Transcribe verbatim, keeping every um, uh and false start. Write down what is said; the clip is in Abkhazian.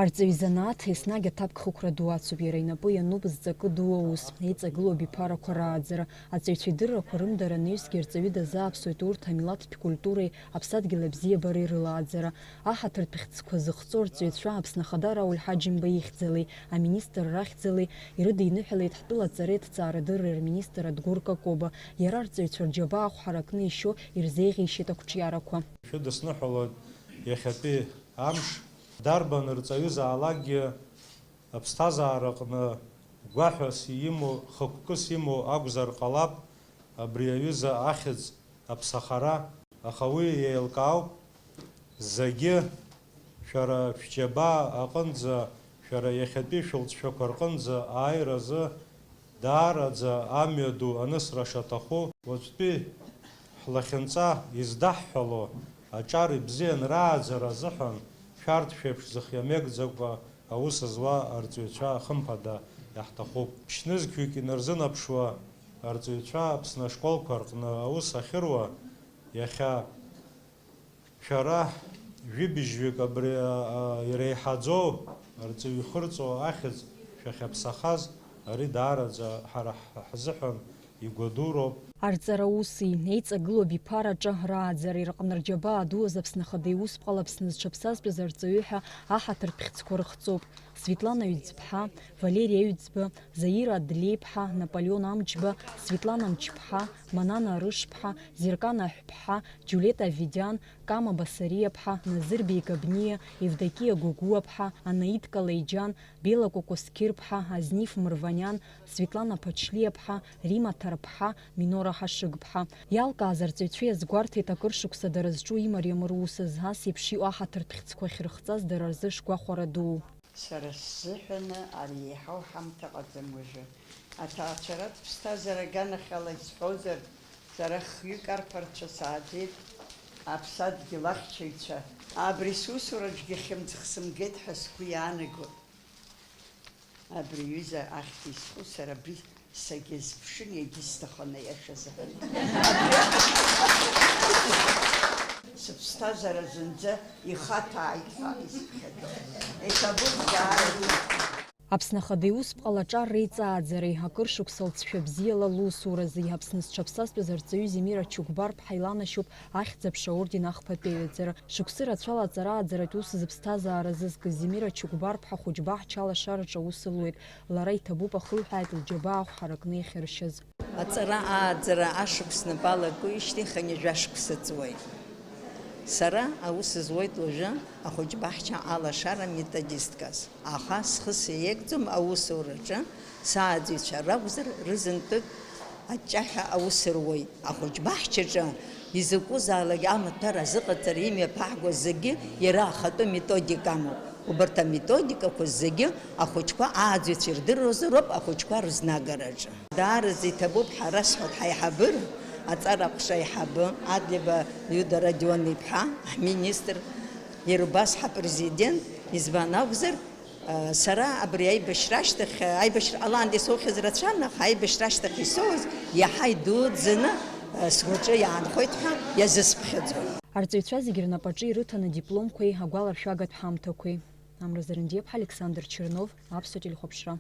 Арҵаҩы изанааҭ еснагь аҭакԥхықәра ду ацуп, иара инапы иануп зҵакы ду аус, еиҵагылоу абиԥарақәа рааӡара. Аҵаҩцәа идыррақәа рымдара анаҩсгьы арҵаҩы дазааԥсоит урҭ амилаҭтә культуреи аԥсадгьыл абзиабареи рылааӡара. Аҳаҭыртә хьӡқәа зыхҵоу арҵаҩцәа Аԥсны Ахада Рауль Ҳаџьымба ихьӡалеи, аминистрра ахьӡалеи ирыдиныҳәалеит ҳтәыла аҵареи аҭҵаарадырреи рминистр Адгәыр Какоба. Иара арҵаҩцәа рџьабаа ахә ҳаракны ишьо ирзеиӷьеишьеит ақәҿиарақәа. Шәыдысныҳәалоит иахьатәи амш. Дарбан рҵаҩызаалакгьы аԥсҭазаараҟны гәаҳәас имоу, хықәкыс имоу акәзар ҟалап абри аҩыза ахьӡ аԥсахара, аха уи еилкаауп зегьы. Шәара шәџьабаа аҟынӡа, шәара иахьатәи шәылҵшәақәа рҟынӡа ааиразы даараӡа амҩа ду анысра шаҭаху, уаҵәтәи ҳлахьынҵа издаҳҳәало аҿар ибзиан рааӡара азыҳәан шәарҭ шәеиԥш зыхиамеигӡакәа аус зуа арҵаҩцәа хымԥада иаҳҭахуп. Ԥшьнызқьҩык инарзынаԥшуа арҵаҩцәа Аԥсны ашколқәа рҟны аус ахьыруа иахьа шәара жәибжьҩык абри, а, а, иреиҳаӡоу, арҵаҩы ихырҵәо ахьӡ шәахьаԥсахаз, ари даараӡа ҳара ҳ-, ҳзыҳәан игәадуроуп. Арҵара уси, еиҵагылоу абиԥараҿы рааӡареи рҟны рџьабаа дуаз Аԥсны Ахада Иусԥҟала Аԥсны зҽаԥсазтәыз арҵаҩы ҳәа аҳаҭыртә хьӡқәа рыхҵоуп. Светлана Ҩӡԥҳа, Валери Аҩӡба, Заира Адлеиԥҳа, Наполеон Амҷба, Светлана Мчԥҳа, Манана Арышԥҳа, Зеркана Аҳәԥҳа, Џьулиета Авидиан, Кама Басариаԥҳа, Назырбеи Габниа, Евдокиа Гогуаԥҳа, Анаит Калеиџьан, Бела Кокосқьырԥҳа, Азниф Мырваниан, Светлана Ԥачлиаԥҳа, Рима Ҭарԥҳа, Минора Ҳашыгԥҳа. Иалкааз арҵаҩцәа иазгәарҭеит акыр шықәса дара зҿу имариаму русыз, ас еиԥш иҟоу аҳаҭыртә хьӡқәа ахьырхҵаз дара рзы шгәахәара дуу. Сара сзыҳәаны ари еиҳау ҳамҭа ҟаӡам уажәы. Аҭаацәаратә ԥсҭазаара аганахьала исҳәозар, сара хҩык арԥарцәа сааӡеит, аԥсадгьыл ахьчаҩцәа. Абри сусураҿгьы хьымӡӷ сымгеит ҳәа сгәы иаанагоит. Абри аҩыза ахьӡ изху сара абри сагьазԥшын, иагьысҭахын аиаша азыҳәан. Сыԥсҭазаара зынӡа ихаҭааит ҳәа исыԥхьаӡон. Иҭабуп даараӡа. Аԥсны Ахада Иусԥҟала аҿар реиҵааӡареи, акыр шықәса лҵшәа бзиала лусурази, Аԥсны зҽаԥсазтәыз арҵаҩы Земира Чыгәбарԥҳа иланашьоуп Ахьӡ-аԥша аорден ахԥатәеиҩаӡара. Шықәсы рацәала аҵарааӡаратә ус зыԥсҭазаара зызкыз Земира Чыгәбарԥҳа Ахәыҷбаҳча алашараҿы аус луеит. Лара иҭабуп, ахылҳәааит лџьабаа ахә ҳаракны иахьыршьыз. Аҵара ааӡара ашықәс напы алакуижьҭеи хынҩажәа шықәса ҵуеит. Сара аус зуеит уажәы Ахәыҷбаҳча алашара методисткас. Аха схы сеигӡом аусураҿы, сааӡаҩцәа ракәзар, рызынтәык аҷҷаҳәа аус руеит. Ахәыҷбаҳчаҿы изакәызаалак амаҭәар азыҟаҵара имҩаԥаҳго зегьы иара ахатәы методика амоуп. Убарҭ аметодикақәа зегьы ахәыҷқәа ааӡаҩцәа ирдыруазароуп ахәыҷқәа рызнагараҿы. Даараӡа иҭабуп ҳара, сҳәоит, ҳаиҳабыра, аҵара аҟәша аиҳабы Адлеиба Лиуда Родион-иԥҳа, ҳминистр, иара убас ҳапрезидент, избан акәзар, сара абри аибашьра ашьҭахь, аибашьра ҟалаанӡа исоухьаз рацәан, аха аибашьра ашьҭахь исоуз иаҳа идуӡӡаны сгәаҿы иаанхоит ҳәа иазысԥхьаӡоит. Арҵаҩцәа зегьы рнапаҿы ирыҭан адипломқәеи агәаларшәагатә ҳамҭақәеи. Амра Зарандиаԥҳа, Александр Чернов, Аԥсуа телехәаԥшра.